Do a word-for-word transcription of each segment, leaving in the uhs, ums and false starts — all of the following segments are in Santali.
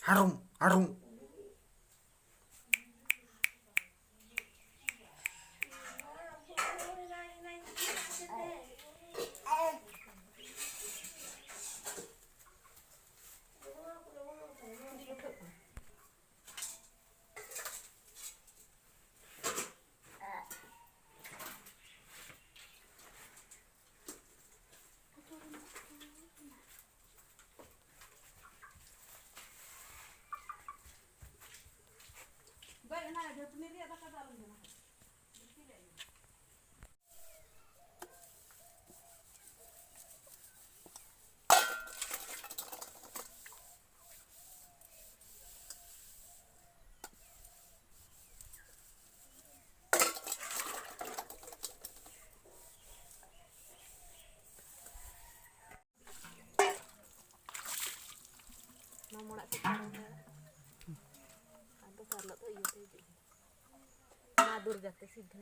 ᱦᱟᱲᱩᱢ, ᱦᱟᱲᱩᱢ᱾ ᱵᱟᱭ, ᱚᱱᱟ ᱜᱷᱟᱹᱴᱱᱤ ᱨᱮᱭᱟᱜ ᱫᱟᱠᱟ ᱫᱚ ᱟᱞᱚᱢ ᱡᱚᱢᱟ᱾ ᱱᱚᱣᱟ ᱢᱚᱲᱟᱜ ᱠᱚ ᱯᱟᱨᱚᱢ ᱵᱟᱲᱟ᱾ ᱟᱨ ᱫᱚᱥᱟᱨ ᱦᱤᱞᱳᱜ ᱫᱚ ᱤᱭᱟᱹ ᱛᱮ ᱦᱤᱡᱩᱜ ᱢᱮ᱾ ᱢᱟ ᱫᱩᱨᱜᱟ ᱛᱮ ᱥᱤᱫᱷᱟᱹ᱾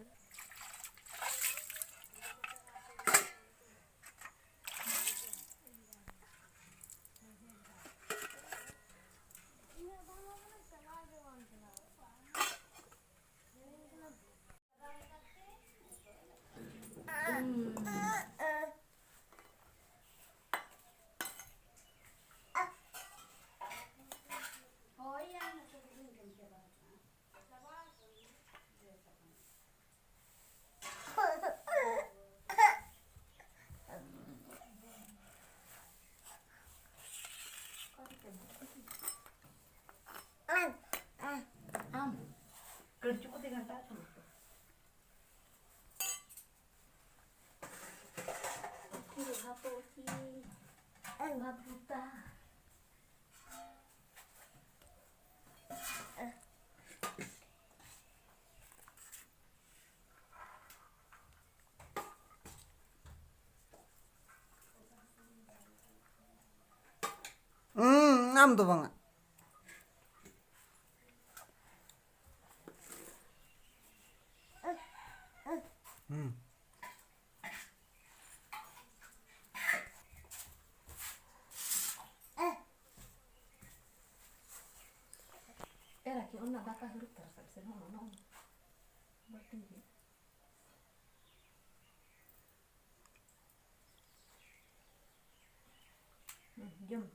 ᱟᱢ ᱠᱟᱹᱲᱪᱩ ᱠᱚᱛᱮ ᱜᱷᱟᱱᱴᱟ ᱦᱚᱪᱚ ᱞᱮᱯᱮ᱾ ᱩᱛᱩ ᱨᱮ ᱵᱷᱟᱯᱚ ᱩᱛᱩ, ᱵᱷᱟᱯ ᱵᱷᱩᱛᱟ᱾ ᱦᱩᱸ, ᱟᱢ ᱫᱚ ᱵᱟᱝᱟ᱾ ᱦᱩᱸ᱾ ᱚᱱᱟ ᱫᱟᱠᱟ ᱦᱟᱹᱨᱩᱵ ᱛᱟᱨᱟ ᱠᱟᱜ ᱥᱮ, ᱱᱚᱜᱼᱚ ᱱᱚᱣᱟ, ᱱᱚᱜᱼᱚ ᱱᱚᱣᱟ ᱵᱟᱹᱴᱤ ᱨᱮ᱾ ᱦᱩᱸ, ᱡᱚᱢ᱾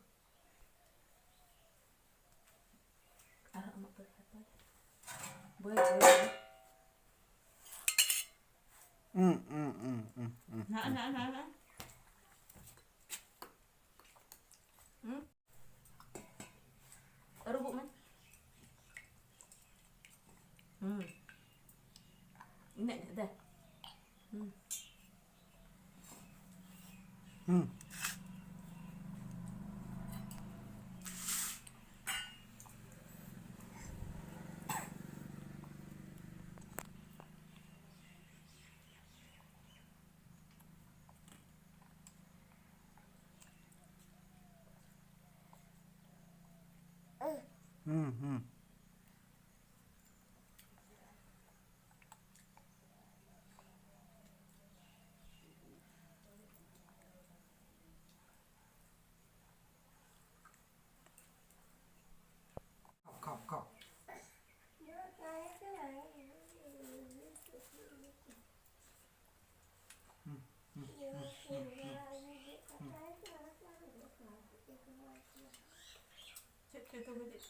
ᱟᱨ ᱟᱢᱟᱜ ᱯᱟᱹᱨᱤ ᱦᱟᱛᱟᱣ᱾ ᱵᱟᱹᱭ, ᱵᱟᱹᱭ, ᱵᱟᱹᱭ᱾ ᱩᱸ, ᱩᱸ, ᱩᱸ, ᱩᱸ, ᱩᱸ, ᱱᱟ, ᱩᱸ᱾ ᱱᱟ, ᱱᱟ, ᱱᱟ᱾ ᱦᱩᱸ? ᱟᱹᱨᱩᱵᱚᱜ ᱢᱮ᱾ ᱦᱩᱸ᱾ ᱤᱱᱟᱹᱜ ᱜᱮ, ᱫᱮ᱾ ᱦᱩᱸ᱾ ᱦᱩᱸ᱾ ᱦᱩᱸ, ᱦᱩᱸ᱾ ᱠᱷᱟᱣ, ᱠᱷᱟᱣ, ᱠᱷᱟᱣ᱾ ᱦᱩᱸ, ᱦᱩᱸ, ᱦᱩᱸ, ᱦᱩᱸ, ᱦᱩᱸ᱾ ᱪᱮᱫ ᱪᱚᱭ ᱛᱩᱞ ᱠᱮᱫ?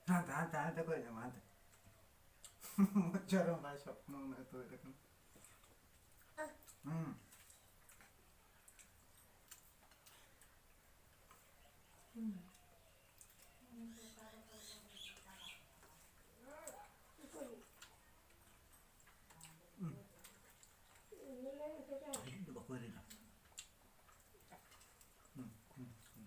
ᱦᱟᱱᱛᱮ, ᱦᱟᱱᱛᱮ, ᱦᱟᱱᱛᱮ ᱠᱷᱚᱡ ᱧᱟᱢᱟ, ᱦᱟᱱᱛᱮ᱾ ᱢᱚᱪᱟ ᱨᱮᱦᱚᱸ ᱵᱟᱭ ᱥᱟᱵ ᱠᱟᱱᱟ, ᱩᱱᱟᱹᱜ ᱮ ᱛᱩᱭᱮᱫ ᱠᱟᱱᱟ᱾ ᱦᱩᱸ᱾ ᱦᱩᱸ᱾ ᱦᱩᱸ᱾ ᱦᱤᱡᱩᱜ ᱫᱚ ᱵᱟᱠᱚ ᱦᱤᱡᱩᱜᱼᱟ᱾ ᱦᱩᱸ, ᱦᱩᱸ, ᱦᱩᱸ᱾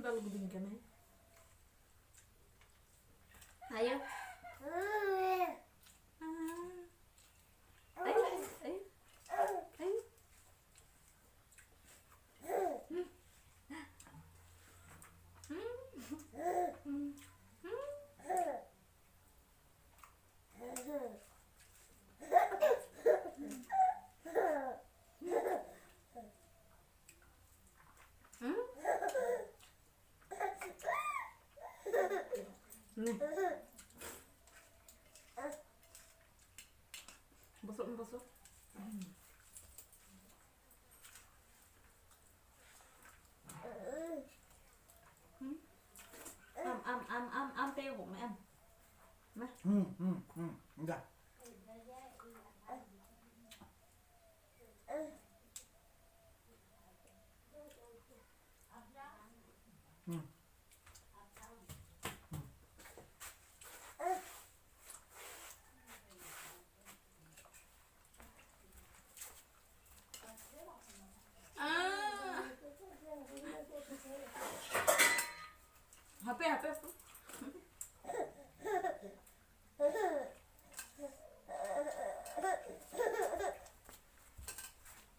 ᱵᱟᱝ ᱜᱩᱫᱤᱧ ᱠᱟᱱᱟᱭ᱾ ᱟᱭᱳ᱾ ᱟᱭᱳ, ᱟᱭᱳ, ᱟᱭᱳ᱾ ᱵᱚᱥᱚᱜ ᱢᱮ, ᱵᱚᱥᱚᱜ᱾ ᱟᱢ, ᱟᱢ, ᱟᱢ, ᱟᱢ, ᱟᱢ ᱛᱮᱭᱚᱜᱚᱜ ᱢᱮ, ᱟᱢ᱾ ᱢᱟ᱾ ᱦᱩᱸ, ᱦᱩᱸ, ᱦᱩᱸ, ᱫᱟ᱾ ᱦᱩᱸ᱾ ᱦᱟᱯᱮ, ᱦᱟᱯᱮ, ᱦᱟᱯᱮ᱾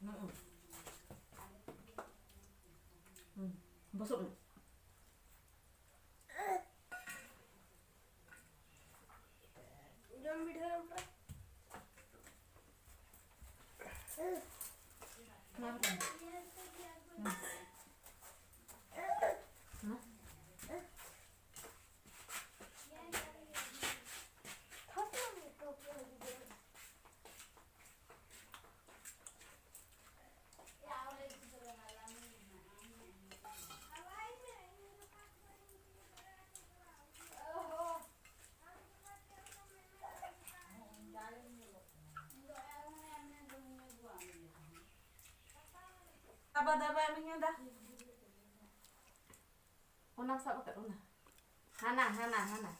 ᱦᱩᱸ᱾ ᱦᱩᱸ᱾ ᱵᱚᱥᱚᱜ ᱢᱮ᱾ ᱡᱚᱢ ᱵᱤᱰᱷᱟᱹᱣ ᱯᱮ᱾ ᱢᱟ᱾ ᱢᱟ᱾ ᱫᱟᱵᱟ, ᱫᱟᱵᱟ, ᱤᱢᱟᱹᱧ ᱢᱮ ᱫᱟ᱾ ᱚᱱᱟ ᱥᱟᱵ ᱟᱠᱟᱫ, ᱚᱱᱟ᱾ ᱦᱟᱱᱟ, ᱦᱟᱱᱟ, ᱦᱟᱱᱟ᱾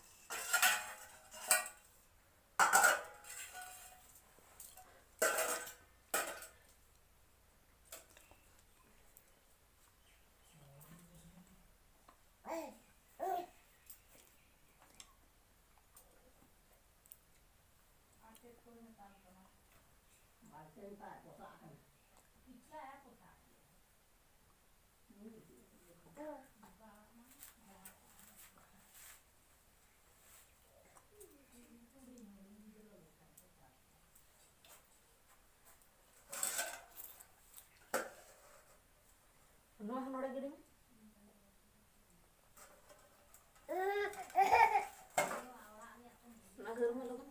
ᱱᱚᱣᱟ ᱦᱚᱸ ᱱᱚᱰᱮ ᱜᱤᱰᱤ ᱢᱮ᱾ ᱚᱱᱟ ᱜᱷᱟᱹᱨ ᱢᱮ ᱞᱚᱜᱚᱱ᱾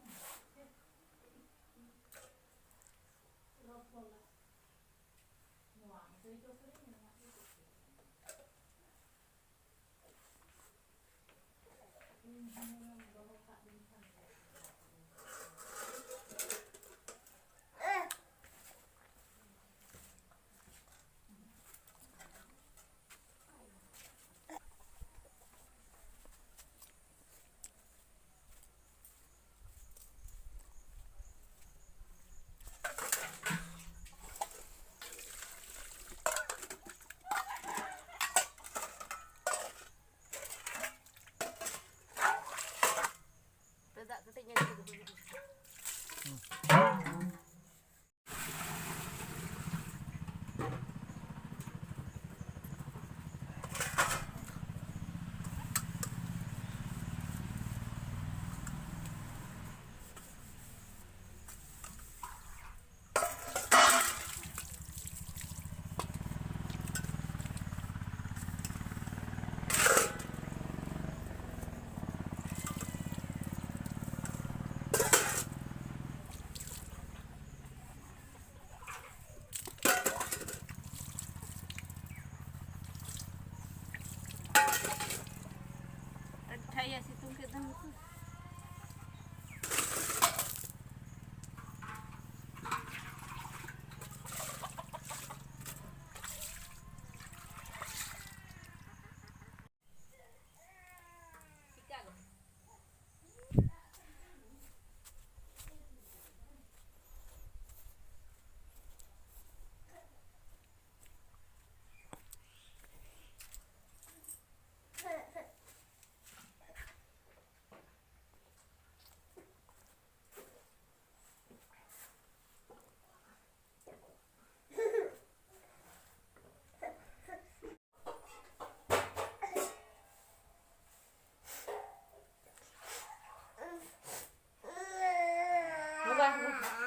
ᱫᱟᱜ ᱠᱟᱹᱴᱤᱡ ᱧᱮᱞ ᱠᱟᱛᱮ ᱫᱚᱦᱚᱭ ᱢᱮ᱾ ᱴᱷᱟᱭᱟ ᱥᱤᱛᱩᱝ ᱠᱮᱫ ᱫᱚ ᱱᱩᱠᱩ᱾ ᱵᱟᱝ᱾